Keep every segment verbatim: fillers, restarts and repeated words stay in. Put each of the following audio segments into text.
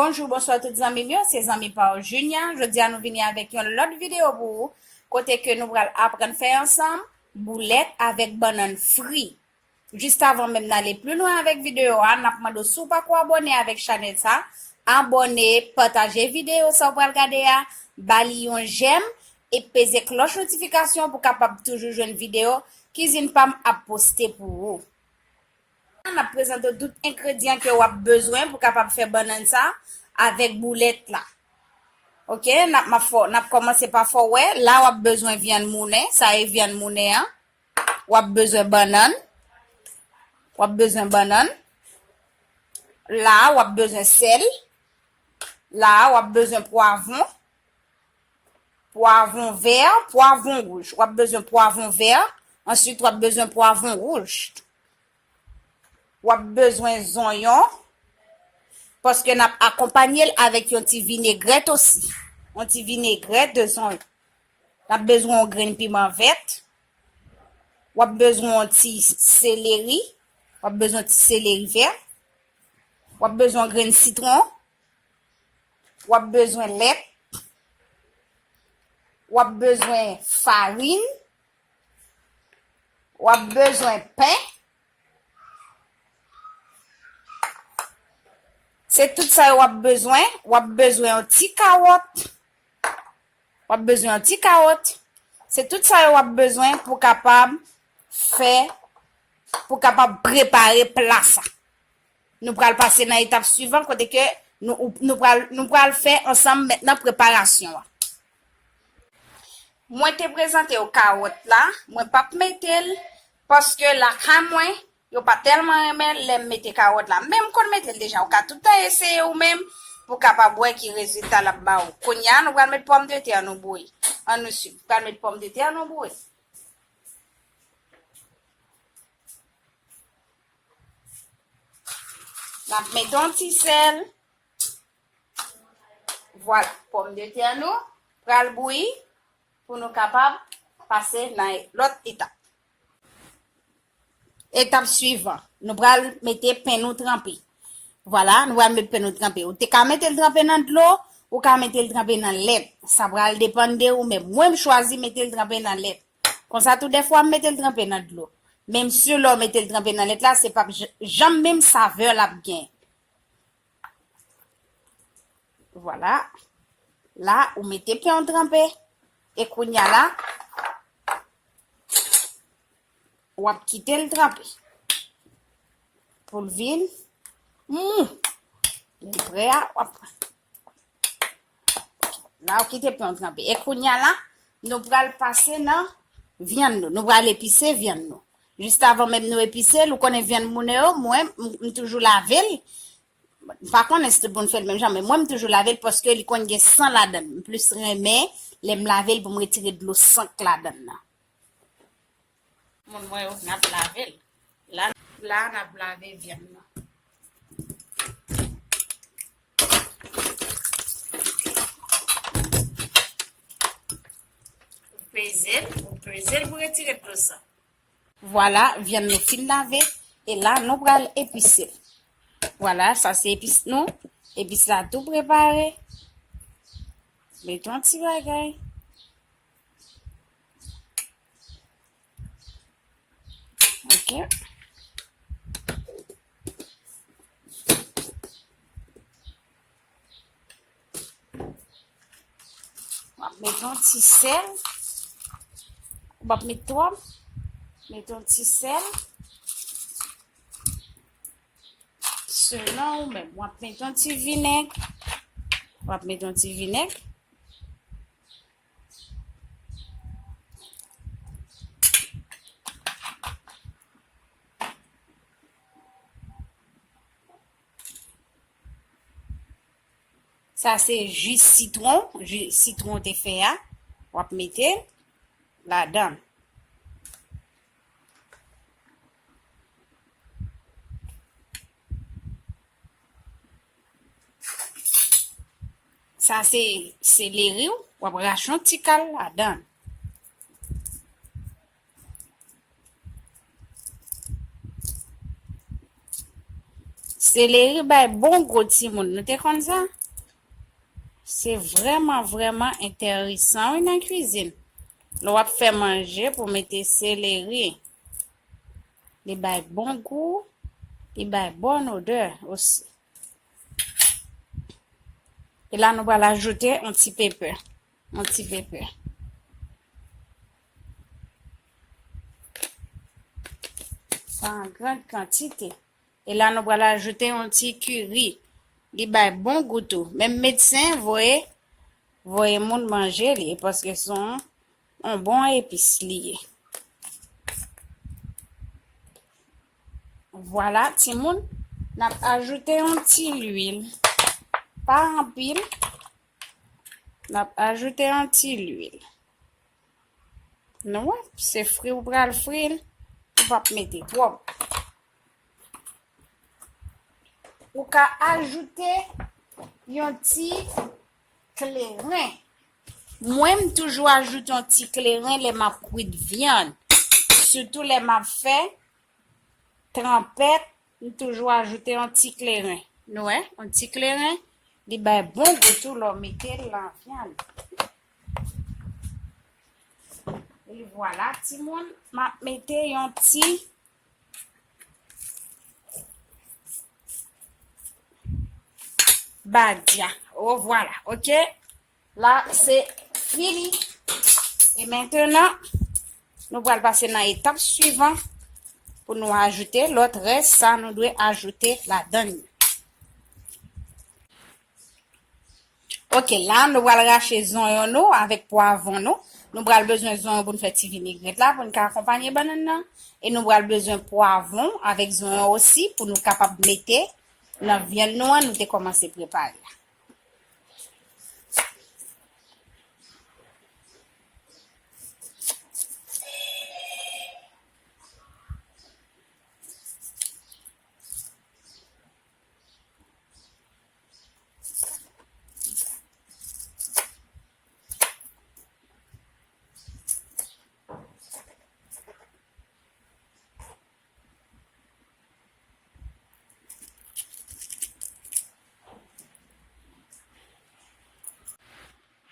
Bonjou, bonswa tout zanmi m yo, se zanmi pa w Junia. Jodi a nou vini avèk yon lòt videyo pou ou, kote ke nou pral aprann fè ansanm boulèt avèk bannann fri. Jis avan menm n ale pli lwen avèk videyo a, n ap mande w si w pako abòne avèk chanèl sa, abòne, pataje videyo sa w pral gade a, ba li yon jèm, e peze klòch notifikasyon pou w kapab toujou jwenn videyo kizin pa m ap poste pou ou. N ap prezante w tout engredyan ke w ap bezwen pou w kapab fè bannann sa avèk boulèt la. Oke, n ap, m ap fè w, n ap kòmanse pa fè w wè. La, w ap bezwen vyann moulen, sa e vyann moulen an. W ap bezwen bannann. W ap bezwen bannann. La, w ap bezwen sèl. La, w ap bezwen pwavwon. Pwavwon vè, pwavwon wouj. W ap bezwen pwavwon vè. Answit, w ap bezwen pwavwon wouj. W ap bezwen zonyon, paske n ap akonpanye l avèk yon ti vinegrèt osi. Yon ti vinegrèt de zonyon. N ap bezwen yon grenn piman vèt. W ap bezwen yon ti seleri. W ap bezwen yon ti seleri vè. W ap bezwen yon grenn sitwon. W ap bezwen lèt. W ap bezwen farin. W ap bezwen pen. Se tout sa yo w ap bezwen. W ap bezwen yon ti kawòt. W ap bezwen yon ti kawòt. Se tout sa yo w ap bezwen pou kapab fè, pou kapab prepare pla sa. Nou pral pase nan etap swivan kote ke nou, nou pral, nou pral fè ansanm mentnan preparasyon an. Mwen te prezante w kawòt la, mwen p ap mete l paske lakay mwen, yo pa tèlman renmen lè m mete kawòt la. Men m konn mete l deja, ou ka tout tan eseye ou menm pou w kapab wè ki rezilta l ap ba ou. Kounye a, nou pral met pòmdetè nou bouyi. Ann nou swiv. Pral met pòmdetè nou bouyi. N ap mete yon ti sèl. Vwala, pòmdetè nou pral bouyi pou nou kapab pase nan lòt etap. Etap swivan, nou pral mete pen nou tranpe. Vwala, nou pral mete pen nou tranpe. Ou te ka mete l tranpe nan dlo, ou ka mete l tranpe nan lèt. Sa pral depann de ou menm. Mwen, m chwazi mete l tranpe nan lèt. Konsa, tou dèfwa, m mete l tranpe nan dlo. Men m si lè w mete l tranpe nan lèt la, se p ap j-, janm menm savè l ap gen. Vwala. La, ou mete pen w tranpe. E kounye a la, w ap kite l tranpe. Pou l vin mou. Lè l prè a, w ap pran. La, w kite pen w tranpe. E kounye a la, nou pral pase nan vyann nou. Nou pral epise vyann nou. Jis avan menm nou epise l, ou konnen vyann moulen yo, mwen, m, m toujou lave l. M pa konnen si tout moun fè l menm jan, men mwen, m toujou lave l paske li konn gen san ladan l. M plis renmen lè m lave l pou m retire dlo san k ladan l nan. Moun mwen yo, n ap lave l. La, la, n ap lave vyann nan. Ou peze l, ou peze l pou retire dlo sa. Vwala, vyann nou fin lave. E la, nou pral epise l. Vwala, sa se epis nou. Epis la tou prepare. Mete yon ti bagay. Ok. W ap mete yon ti sèl. Ou p ap mete twòp. Mete yon ti sèl. Selon ou menm. W ap mete yon ti vinèg. W ap mete yon ti vinèg. Sa se ji sitwon, ji sitwon te fè a. W ap mete ladan. Sa se seleri w, w ap rache yon ti kal ladan. Seleri bay bon gou, timoun. Nou te konn sa? Se vrèman, vrèman enteresan, wi, nan kwizin. Lè w ap fè manje pou mete seleri. Li bay bon gou, li bay bon odè osi. E la, nou pral ajoute yon ti pepè. Yon ti pepè. Pa an gran kantite. E la, nou pral ajoute yon ti kiri. Li bay bon gou tou. Menm medsen voye, voye moun manje li, paske se yon, yon bon epis li ye. Vwala, timoun, n ap ajoute yon ti lwil. Pa anpil. N ap ajoute yon ti lwil. Nou wè, se fri ou pral fri l, ou p ap mete twòp. Ou ka ajoute yon ti kleren. Mwen, m toujou ajoute yon ti kleren lè m ap kwit vyann. Sitou lè m ap fè tranpèt, m toujou ajoute yon ti kleren. Nou wè, yon ti kleren, li bay bon gou tou lè w mete l nan vyann. E vwala, timoun, m ap mete yon ti badya. O, vwala, oke? La, se fini. E mentenan, nou pral pase nan etap swivan pou nou ajoute lòt rès sa nou dwe ajoute ladan l. Oke, la, nou pral rache zonyon nou avèk pwavwon nou. Nou pral bezwen zonyon pou n fè ti vinegrèt la, pou n ka akonpanye bannann nan. E nou pral bezwen pwavwon avèk zonyon osi pou nou kapab mete nan vyann nou an nou te kòmanse prepare a.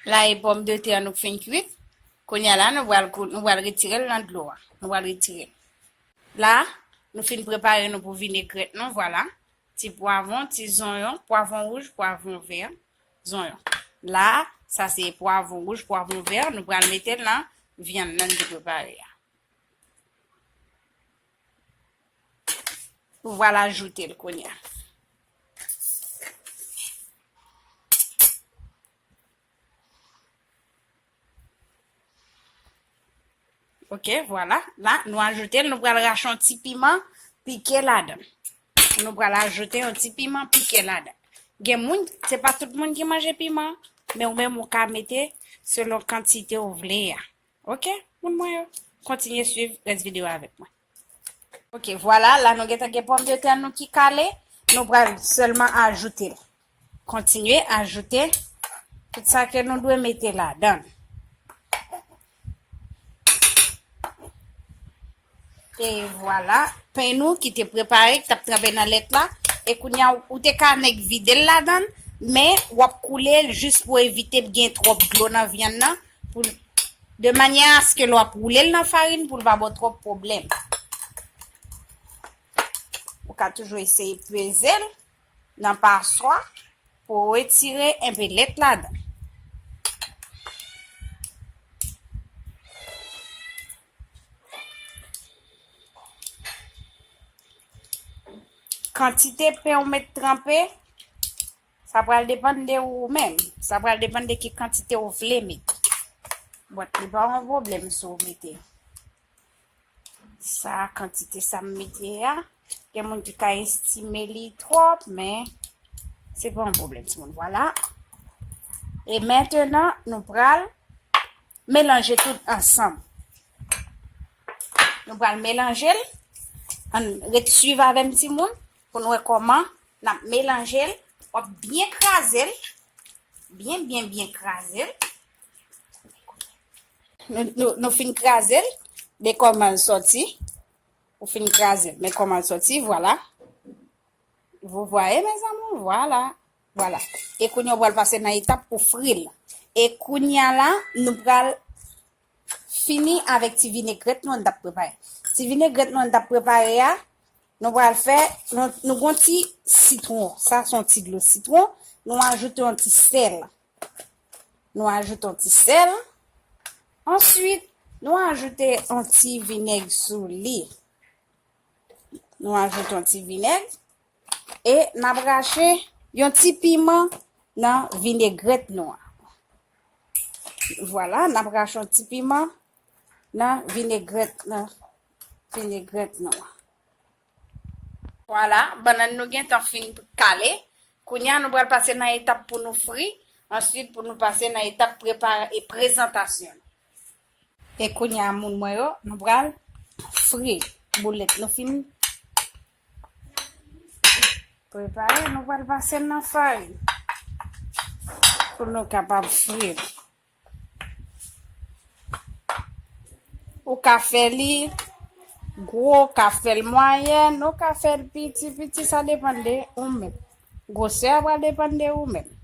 La e pòmdetè nou fin kwit. Kounye a la, nou pral kou-, nou pral retire l nan dlo a. Nou pral retire l. La, nou fin prepare nou pou vinegrèt nou, vwala. Ti pwavwon, ti zonyon, pwavwon wouj, pwavwon vè, zonyon. La, sa se pwavwon wouj, pwavwon vè, nou pral mete l nan vyann nan nou te prepare a. Ou pral ajoute l kounye a. Oke, vwala. La, nou ajoute l, nou pral rache yon ti piman pike ladan l. Nou pral ajoute yon ti piman pike ladan l. Gen moun, se pa tout moun ki manje piman, men ou menm ou ka mete selon kantite ou vle a. Oke, moun mwen yo, kontinye swiv rès videyo avèk mwen. Oke, vwala, la nou gentan gen pòmdetè nou ki kale. Nou pral sèlman ajoute l. Kontinye ajoute tout sa ke nou dwe mete ladan l. E vwala, pen nou ki te prepare, ki t ap tranpe nan lèt la. E kounye a, ou te ka nèk vide l ladan l, men w ap koule l jis pou evite gen twòp dlo nan vyann nan. Pou, de manyè aske lè w ap woule l nan farin pou l pa ba w twòp pwoblèm. Ou ka toujou eseye peze l nan paswa pou w retire enpe lèt ladan. Kantite pen ou mèt tranpe, sa pral depann de ou menm. Sa pral depann de ki kantite ou vle mete. Bon, li pa yon pwoblèm si w mete sa kantite sa m mete a. Gen moun ki ka estime li twòp, men se pa yon pwoblèm, timoun. Vwala. E mentenan, nou pral melanje tout ansanm. Nou pral melanje l. Ann ret swiv avè m, timoun, pou n wè kòman n ap melanje l. W ap byen kraze l. Byen, byen, byen kraze l. Nou, nou, nou fin kraze l. Men kòman l sòti. Ou fin kraze l. Men kòman l sòti, vwala. Vous voyez, mes amours? Vwala. Vwala. E kounye a, w pral pase nan etap pou fri l. E kounye a la, nou pral fini avèk ti vinegrèt nou an n t ap prepare. Ti vinegrèt nou an n t ap prepare a, nou pral fè, nou, nou gon ti sitwon. Sa se yon ti dlo sitwon. Nou ajoute yon ti sèl. Nou ajoute yon ti sèl. Answit, nou ajoute yon ti vinèg sou li. Nou ajoute yon ti vinèg. E n ap rache yon ti piman nan vinegrèt nou an. Vwala, n ap rache yon ti piman nan vinegrèt, nan vinegrèt nou an. Vwala, bannann nou gentan fin kale. Kounye a, nou pral pase nan etap pou nou fri. Answit, pou nou pase nan etap prepare e prezantasyon. E kounye a, moun mwen yo, nou pral fri boulèt nou fin prepare, nou pral pase nan farin pou nou kapab fri l. Ou ka fè li gwo, ou ka fè l mwayèn, ou ka fè l piti, piti, sa depann de ou menm. Gwosè a pral depann de ou menm.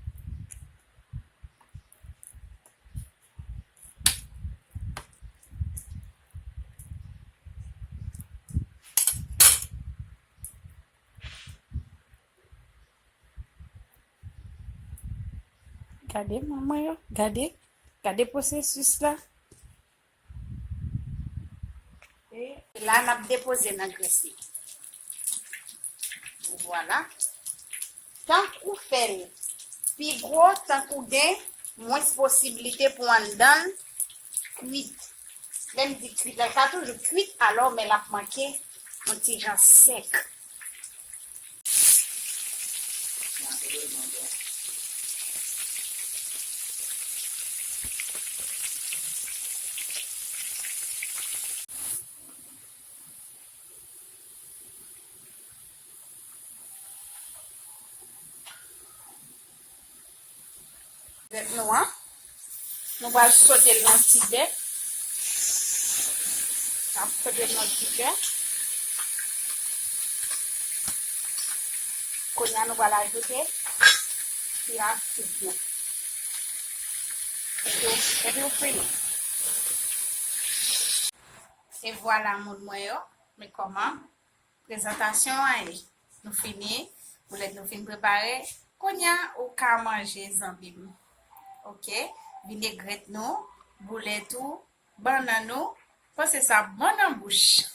Gade manman yo, gade, gade pwosesis la. E la, n ap depoze nan grès li. Vwala. Tank ou fè l pi gwo, tank ou gen mwens posiblite pou anndan l kwit. Lè m di kwit la, li pa toujou kwit, alò, men l ap manke yon ti jan sèk. Vèt nou an. Nou pral sote l nan ti bè. N ap sote l nan ti bè. Kounye a, nou pral ajoute ti asid nou. Epi w, epi w fini. E vwala, moun mwen yo. Men kòman prezantasyon an ye. Nou fini, boulèt nou fin prepare. Kounye a, ou ka manje, zanmi m. Oke? Vinegrèt nou, boulèt ou, bannann nou. Panse sa bon nan bouch.